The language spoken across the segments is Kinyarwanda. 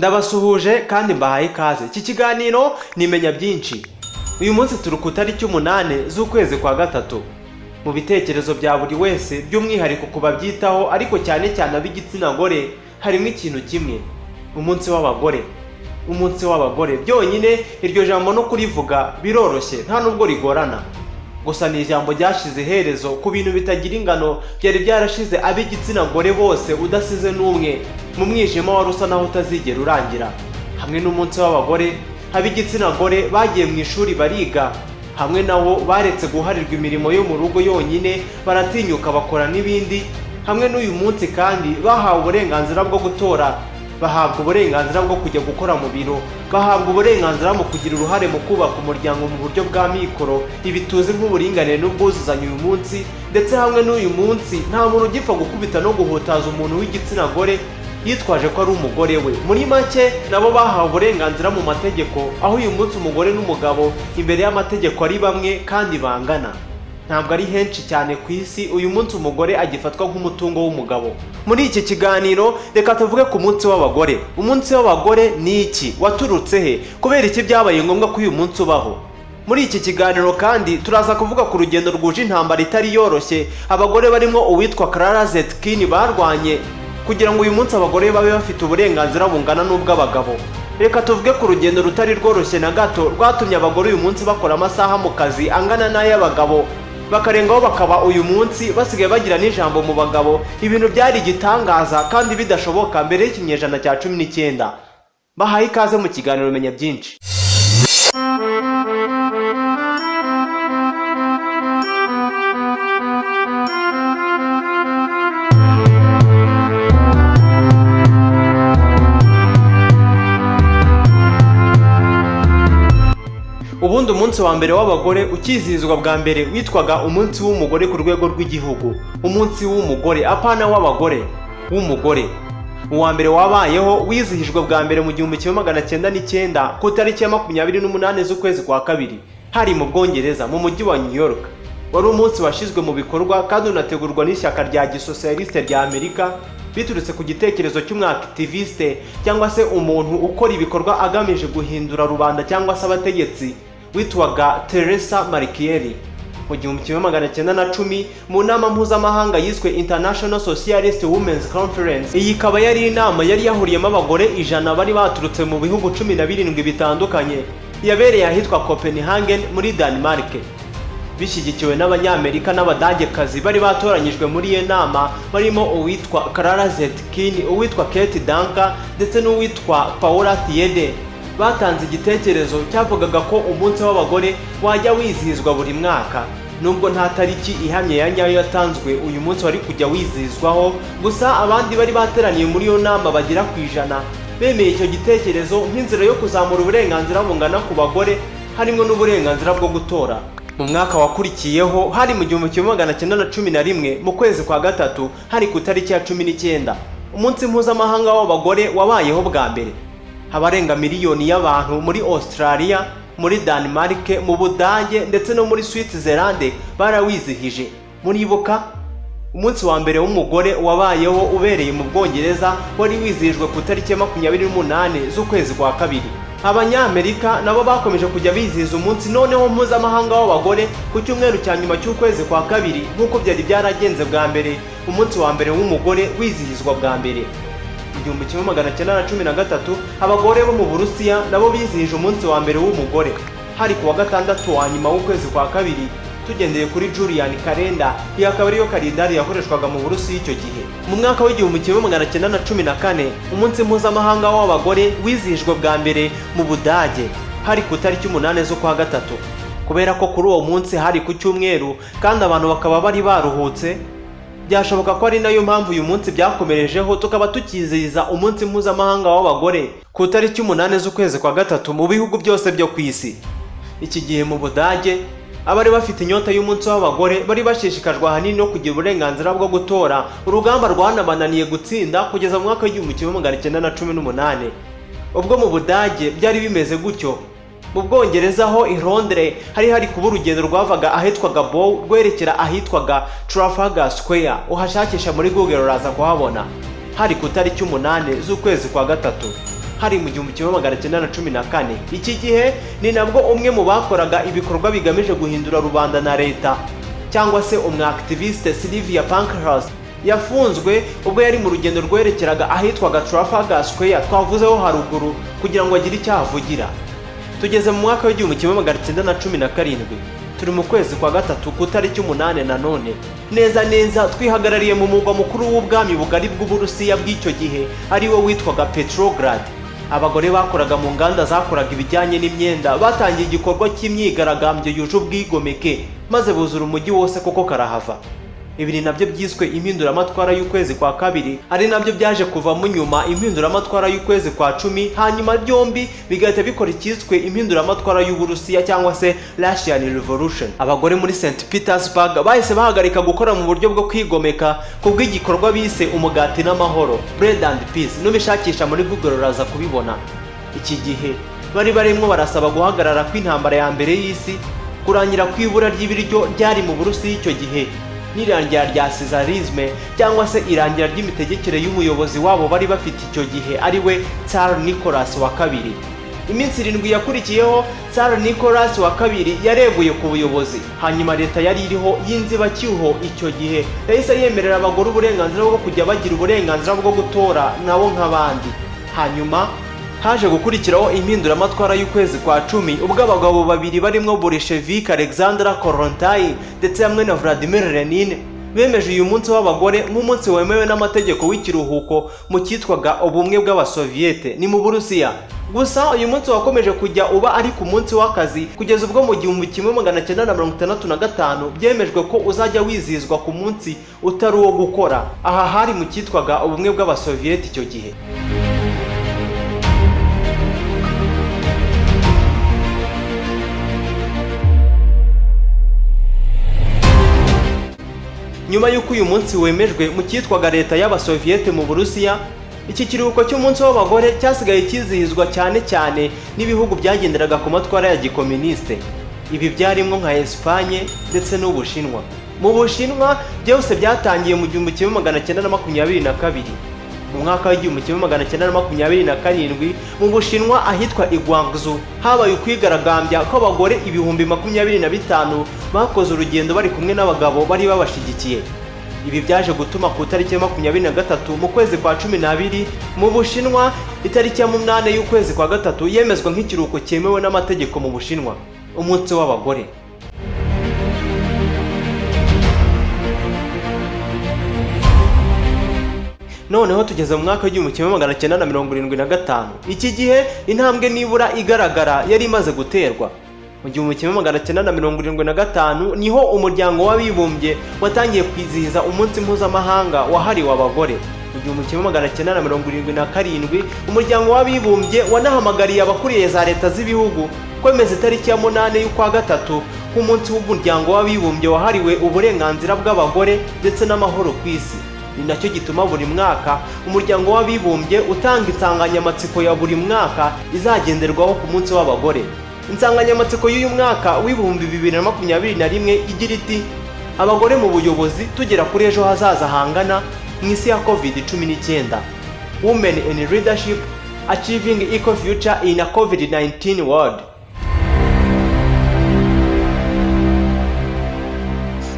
Ndabasuhuje kandi mbahaye ikaze. Iki kiganiro nimenya byinshi. Uyu munsi turi ku itariki 8 z'ukwezi kwa gatatu. Mu bitekerezo bya buri wese, by'umwihariko ku babyitaho, ariko cyane cyane ab'igitsina gore, harimo ikintu kimwe: umunsi w'abagore. Umunsi w'abagore byonyine, iryo jambo no kurivuga biroroshye, nta nubwo rigorana. Gusa ni ijambo ryashize iherezo ku bintu bitagira ingano byari byarashize ab'igitsina gore bose, udasize n'umwe, mu mwijima wari usa naho utazigera urangira. Hamwe n'umunsi w'abagore, ab'igitsina gore bagiye mu ishuri bariga. Hamwe nabo baretse guharirwa imirimo yo mu rugo yonyine, baratinyuka bakora n'ibindi. Hamwe n'uyu munsi kandi bahawe uburenganzira bwo gutora, bahabwa uburenganzira bwo kujya gukora mu biro, bahabwa uburenganzira mu kugira uruhare mu kubaka umuryango mu buryo bwa mikoro, ibi tuzi nk'uburinganire n'ubwuzuzanye uyu munsi. Ndetse hamwe n'uyu munsi nta muntu ugipfa gukubita no guhutaza umuntu w'igitsina gore yitwaje ko ari umugore we. Muri make, nabo bahawe uburenganzira mu mategeko, aho uyu munsi umugore n'umugabo imbere y'amategeko ari bamwe kandi bangana. Ntabwo ari henshi cyane ku isi uyu munsi umugore agifatwa nk'umutungo w'umugabo. Muri iki kiganiro reka tuvuge ku munsi w'abagore. Umunsi w'abagore ni iki? Waturutse he? Kubera iki byabaye ngombwa ko uyu munsi ubaho? Muri iki kiganiro kandi turaza kuvuga ku rugendo rwuje intambara itari yoroshye abagore barimo uwitwa Clara Zetkin barwanye kugira ngo uyu munsi abagore babe bafite uburenganzira bungana n'ubw'abagabo. Reka tuvuge ku rugendo rutari rworoshye na gato rwatumye abagore uyu munsi bakora amasaha mu kazi angana n'ay'abagabo, bakarengaho, bakaba uyu munsi basigaye bagira n'ijambo mu bagabo, ibintu byari igitangaza kandi bidashoboka mbere y'ikinyejana cya 19. Bahaye ikaze mu kiganiro Menya Byinshi. Ubundi umunsi wa mbere w'abagore ukizihizwa bwa mbere witwaga umunsi w'umugore ku rwego rw'igihugu. Umunsi w'umugore, apana w'abagore, w'umugore. Uwa mbere wabayeho wizihijwe bwa mbere mu 1909 ku tariki ya 28 z'ukwezi kwa kabiri, hari mu Bwongereza, mu mujyi wa New York. Wari umunsi washyizwe mu bikorwa kandi unategurwa n'ishyaka rya gisosiyaliste rya Amerika, biturutse ku gitekerezo cy'umwactiviste, cyangwa se umuntu ukora ibikorwa agamije guhindura rubanda cyangwa se abategetsi, witwaga Teresa Marchieri. Mu 1910, mu nama mpuzamahanga yiswe International Socialist Women's Conference. Iyi ikaba yari inama yari yahuriyemo abagore 100 bari baturutse mu bihugu 17 bitandukanye, yabereye ahitwa Copenhagen muri Denmark, bishyigikiwe n'Abanyamerika n'Abadagekazi bari batoranyijwe muri iyo nama, barimo uwitwa Clara Zetkin, uwitwa Kate Dunker ndetse n'uwitwa Paula Thiede. Batanze igitekerezo cyavugaga ko umunsi w'abagore wajya wizihizwa buri mwaka. Nubwo nta tariki ihamye ya nyayo yatanzwe uyu munsi wari kujya wizihizwaho, gusa abandi bari bateraniye muri iyo nama bagera ku 100 bemeye icyo gitekerezo nk'inzira yo kuzamura uburenganzira bungana ku bagore, harimo n'uburenganzira bwo gutora. Mu mwaka wakurikiyeho, hari mu 1911, mu kwezi kwa gatatu, hari ku itariki ya 19, umunsi mpuzamahanga w'abagore wabayeho bwa mbere. Abarenga miliyoni y'abantu muri Australia, muri Denmark, mu Budage ndetse no muri Switzerland barawizihije. Muribuka umunsi wa mbere w'umugore wabayeho ubereye mu Bwongereza, wari wizihijwe ku itariki ya 28 z'ukwezi kwa kabiri. Abanyamerika nabo bakomeje kujya bizihiza umunsi noneho mpuzamahanga w'abagore ku cyumweru cya nyuma cy'ukwezi kwa kabiri, nk'uko byari byaragenze bwa mbere umunsi wa mbere w'umugore wizihizwa bwa mbere. 1913, abagore bo mu Burusiya nabo bizihije umunsi wa mbere w'umugore, hari ku wa gatandatu wa nyuma w'ukwezi kwa kabiri tugendeye kuri Julian calendar. Iyi akaba ariyo kalendari yakoreshwaga mu Burusiya icyo gihe. Mu mwaka w'1914, umunsi mpuzamahanga w'abagore wizihijwe bwa mbere mu Budage, hari ku itariki 8 z'ukwa gatatu. Kubera ko kuri uwo munsi hari ku cyumweru kandi abantu bakaba bari baruhutse, byashoboka ko ari nayo mpamvu uyu munsi byakomerejeho, tukaba tukizihiza umunsi mpuzamahanga w'abagore ku itariki 8 z'ukwezi kwa gatatu mu bihugu byose byo ku isi. Iki gihe mu Budage, abari bafite inyota y'umunsi w'abagore bari bashishikajwe ahanini no kugira uburenganzira bwo gutora, urugamba rwanabananiye gutsinda kugeza mu mwaka w'1918. Ubwo mu Budage byari bimeze gutyo, mu Bwongereza ho i Londres hari hari kuba urugendo rwavaga ahitwaga Bow rwerekera ahitwaga Trafalgar Square. Uhashakisha muri Google uraza kuhabona. Hari ku itariki 8 z'ukwezi kwa gatatu. Hari mu 1914. Iki gihe ni nabwo umwe mu bakoraga ibikorwa bigamije guhindura rubanda na leta, cyangwa se umwactiviste, Sylvia Pankhurst, yafunzwe ubwo yari mu rugendo rwerekeraga ahitwaga Trafalgar Square twavuzeho haruguru kugira ngo agire icyo ahavugira. Tugeze mu mwaka w'1917, turi mu kwezi kwa gatatu ku tariki 8. Nanone neza neza twihagarariye mu murwa mukuru w'ubwami bugari bw'Uburusiya bw'icyo gihe, ari wo witwaga Petrograd. Abagore bakoraga mu nganda zakoraga ibijyanye n'imyenda batangiye igikorwa cy'imyigaragambyo yuje ubwigomeke, maze buzura umujyi wose koko karahava. Ibi ni nabyo byiswe impinduramatwara y'ukwezi kwa kabiri, ari nabyo byaje kuvamo nyuma impinduramatwara y'ukwezi kwa cumi, hanyuma byombi bigahita bikora icyiswe impinduramatwara y'Uburusiya cyangwa se Russian Revolution. Abagore muri St Petersburg bahise bahagarika gukora mu buryo bwo kwigomeka kubw'igikorwa bise umugati n'amahoro, Bread and Peace. Nubishakisha muri Google uraza kubibona. Iki gihe bari barimo barasaba guhagarara kw'intambara ya mbere y'isi, kurangira kw'ibura ry'ibiryo ryari mu Burusiya icyo gihe, n'irangira rya tsarisme cyangwa se irangira ry'imitegekere y'umuyobozi wabo bari bafite icyo gihe, ari we Tsar Nicholas wa Kabiri. Iminsi 7 yakurikiyeho, Tsar Nicholas wa Kabiri yareguye ku buyobozi, hanyuma leta yari iriho y'inzibacyuho icyo gihe yahise yemerera abagore uburenganzira bwo kujya bagira uburenganzira bwo gutora nabo nk'abandi. Hanyuma haje gukurikiraho impinduramatwara y'ukwezi kwa cumi, ubwo abagabo babiri barimo Bolshevik Alexandra Kollontai ndetse hamwe na Vladimir Lenin bemeje uyu munsi w'abagore nk'umunsi wemewe n'amategeko w'ikiruhuko mu cyitwaga Ubumwe bw'Abasoviyete, ni mu Burusiya. Gusa uyu munsi wakomeje kujya uba ari ku munsi w'akazi kugeza ubwo mu 1965 byemejwe ko uzajya wizihizwa ku munsi utari uwo gukora. Aha hari mu cyitwaga Ubumwe bw'Abasoviyete icyo gihe. Nyuma y'uko uyu munsi wemejwe mu cyitwaga leta y'Abasoviyete mu Burusiya, iki kiruhuko cy'umunsi w'abagore cyasigaye cyizihizwa cyane cyane n'ibihugu byagenderaga ku matwara ya gikominisite. Ibi byarimo nka Esipanye ndetse n'Ubushinwa. Mu Bushinwa byose byatangiye mu 1922. Mu mwaka w'1927, mu Bushinwa ahitwa i Guangzhou habaye ukwigaragambya kw'abagore 25,000 bakoze urugendo bari kumwe n'abagabo bari babashigikiye. Ibi byaje gutuma ku itariki ya 23 mu kwezi kwa 12 mu Bushinwa, itariki ya 8 y'ukwezi kwa gatatu yemezwa nk'ikiruhuko cyemewe n'amategeko mu Bushinwa, umunsi w'abagore. Noneho tugeze mu mwaka w'1975. Iki gihe intambwe nibura igaragara yari imaze guterwa. Mu 1975 niho Umuryango w'Abibumbye watangiye kwizihiza umunsi mpuzamahanga wahariwe abagore. Mu 1977 Umuryango w'Abibumbye wanahamagariye abakuriye za leta z'ibihugu kwemeza itariki ya 8 y'ukwa gatatu nk'umunsi w'Umuryango w'Abibumbye wahariwe uburenganzira bw'abagore ndetse n'amahoro ku isi. Ni nacyo gituma buri mwaka Umuryango w'Abibumbye utanga insanganyamatsiko ya buri mwaka izagenderwaho ku munsi w'abagore. Insanganyamatsiko y'uyu mwaka w'2021 igira iti: "Abagore mu buyobozi, tugera kuri ejo hazaza hangana mu isi ya COVID-19", "Women in Leadership: Achieving Equal Future in a COVID-19 World".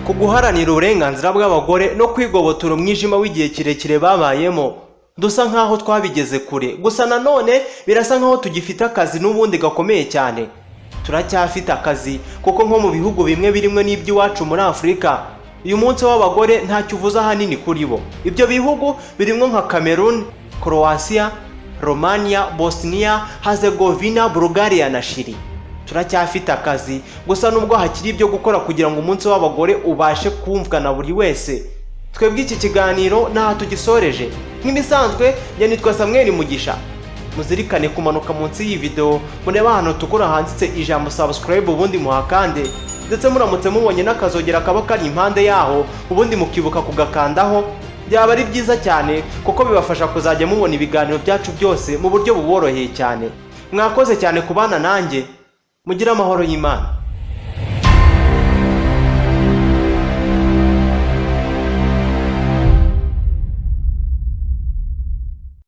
Ku guharanira uburenganzira bw'abagore no kwigobotora umwijima w'igihe kirekire babayemo, dusa nk'aho twabigeze kure. Gusa nanone birasa nk'aho tugifite akazi n'ubundi gakomeye cyane. Turacyafite akazi kuko nko mu bihugu bimwe birimo n'iby'iwacu muri Afurika, uyu munsi w'abagore ntacyo uvuze ahanini kuri bo. Ibyo bihugu birimo nka Cameroon, Croatia, Romania, Bosnia Herzegovina, Bulgaria na Chile. Turacyafite akazi gusa nubwo hakiri ibyo gukora kugira ngo umunsi w'abagore ubashe kumvwa na buri wese. Twebwe iki kiganiro ntaha tugisoreje. Nk'ibisanzwe, njye nitwa Samweli Mugisha. Muzirikane kumanuka munsi y'iyi video, murebe ahantu tukura handitse ijambo subscribe, ubundi muhakande, ndetse muramutse mubonye n'akazogera kaba kari impande yaho, ubundi mukibuka kugakandaho, byaba ari byiza cyane kuko bibafasha kuzajya mubona ibiganiro byacu byose mu buryo buboroheye cyane. Mwakoze cyane kubana nanjye, mugire amahoro y'Imana.